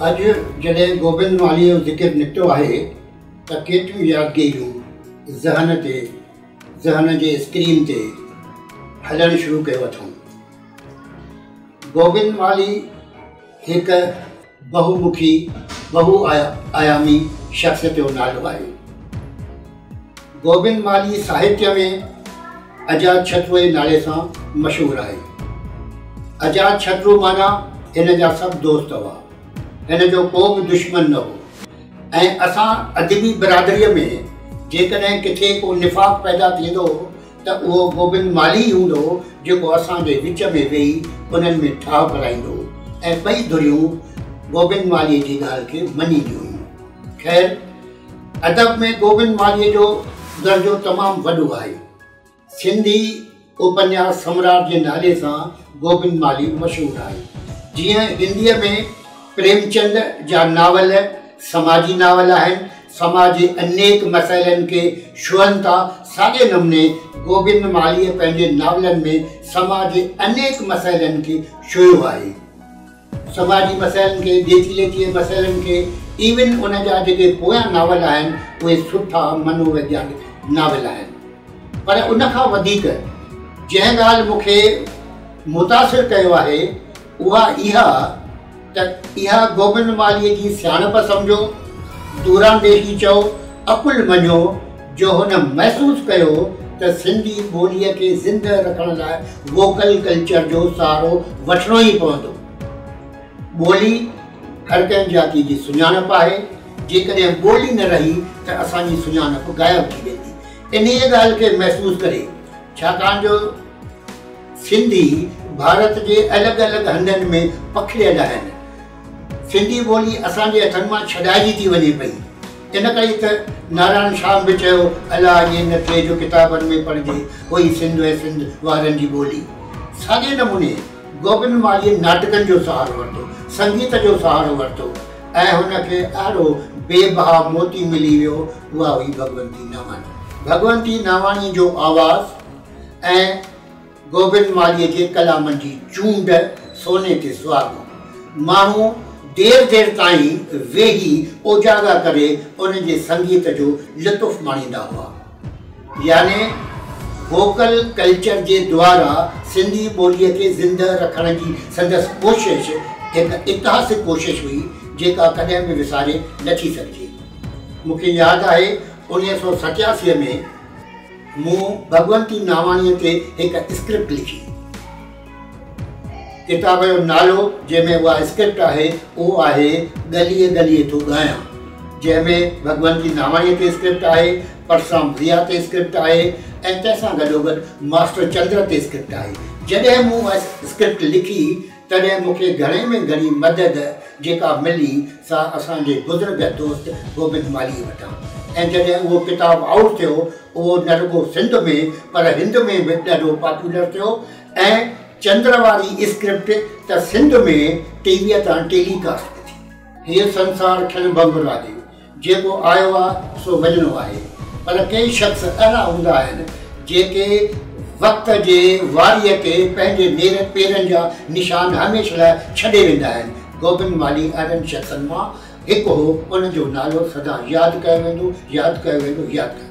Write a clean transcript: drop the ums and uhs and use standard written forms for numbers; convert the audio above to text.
اڄ جڏهن گوبند مالهيء جو ذڪر نڪتو آهي ته ڪيتريون يادگيريون ذهن تي ذهن جي اسڪرين تي هلڻ شروع ڪيو اٿئون. گوبند مالهي هڪ بهومکي، بهو آيامي شخصيت جو نالو آهي. گوبند مالهي ساهتيه ۾ اجات شتروء جي نالي سان مشهور آهي. اجات شترو معنيٰ هن جا سڀ دوست هئا. هن جو ڪو به دشمن نه هو ۽ اسان ادبي برادريء ۾ جيڪڏهن ڪٿي ڪو نفاق پيدا ٿيندو هو ته اهو گوبند مالهي ئي هوندو هو جيڪو اسان جي وچ ۾ ويهي انهن ۾ ٺاهه ڪرائيندو هو ۽ ٻئي ڌريون گوبند مالهيء جي ڳالهه کي مڃينديون هيون. خير، ادب ۾ گوبند مالهيء جو درجو تمام وڏو آهي. سنڌي اپنياس سمراٽ جي نالي سان گوبند مالهي مشهور آهي. جيئن هنديء ۾ پريمچند جا ناول سماجي ناول آهن، سماج جي انيڪ مسئلن کي ڇهن ٿا، ساڳئي نموني گوبند مالهيء پنهنجي ناولن ۾ سماج جي انيڪ مسئلن کي ڇهيو آهي. سماجي مسئلن کي، ڏيتي ليتي جي مسئلن کي، ايون ان جا جيڪي پويان ناول آهن اهي سٺا منوويگيانڪ ناول آهن. پر ان کان وڌيڪ جنهن ڳالهه مون کي متاثر ڪيو آهي اها اها ته اها گوبند مالهيء جي سياڻپ سمجهو، دورانديشي چئو، عقل مڃو جو هن محسوس ڪيو ته سنڌي ٻوليء کي زندهه رکڻ لاء ووڪل ڪلچر جو سهارو وٺڻو ئي پوندو. ٻولي هر ڪنهن جاتيء جي سڃاڻپ آهي، جيڪڏهن ٻولي نه رهي ته اسان جي سڃاڻپ غائب ٿي ويندي. انهيء ڳالهه کي محسوس ڪري، ڇاڪاڻ جو سنڌي ڀارت جي الڳ الڳ هنڌن ۾ پکڙيل آهن، سنڌي ٻولي اسان جي هٿن مان ڇڏائجي ٿي وڃي پئي. ان ڪري ته نارائڻ شيام به چيو، الا ائين نه ٿئي جو ڪتابن ۾ پڙهجي هئي سنڌ ۽ سنڌ وارن جي ٻولي. ساڳئي نموني گوبند مالهيء ناٽڪن جو سهارو ورتو، سنگيت جو سهارو ورتو ۽ هن کي اهڙو بي بها موتي ملي ويو، اها هئي ڀڳونتي ناواڻي. ڀڳونتي ناواڻيء جو آواز ۽ گوبند مالهيء جي ڪلامن جي چونڊ سوني تي سهاڳو. ماڻهو دير دير تائين ويهي اوجاڳا ڪري ان جي سنگيت جو لطف ماڻيندا هئا. يعني ووڪل ڪلچر جي دوارا سنڌي ٻوليء کي زندهه رکڻ جي سندس ڪوشش هڪ اتهاسڪ ڪوشش هئي، جيڪا ڪڏهن به وساري نه ٿي سگهجي. مون کي ياد آهي 1987 ۾ مون ڀڳونتي ناواڻيء تي هڪ اسڪرپٽ لکي. ڪتاب جو نالو جنهن ۾ اها اسڪرپٽ آهي اهو آهي ڳليء ڳليء ٿو ڳايان جنهن ۾ ڀڳونتي ناواڻيء تي اسڪرپٽ آهي، پرسرام ضياء تي اسڪرپٽ آهي ۽ تنهن سان گڏوگڏ ماسٽر چندر تي اسڪرپٽ آهي. جڏهن مون اها اسڪرپٽ لکي تڏهن مون کي گهڻي ۾ گهڻي مدد جيڪا ملي سا اسان جي بزرگ دوست گوبند مالهيء وٽان ۽ جڏهن اهو ڪتاب آئوٽ ٿيو اهو نه رڳو سنڌ ۾ پر هند ۾ به ڏاڍو پاپولر ٿيو ۽ چندر واري اسڪرپٽ ته سنڌ ۾ ٽي ويء تان ٽيلي ڪاسٽ به ٿي. هيء سنسار کڻ ڀنگر آهي. جيڪو آيو آ سو وڃڻو آهي. پر ڪي شخص اهڙا هوندا آهن جيڪي وقت جي واريء تي پنهنجي نير پيرن جا نشان هميشه لاء ڇڏي ويندا آهن. گوبند مالهي اهڙن شخصن مان هڪ هو. ان جو نالو سدا ياد ڪيو ويندو، ياد ڪيو ويندو، ياد ڪيو ويندو.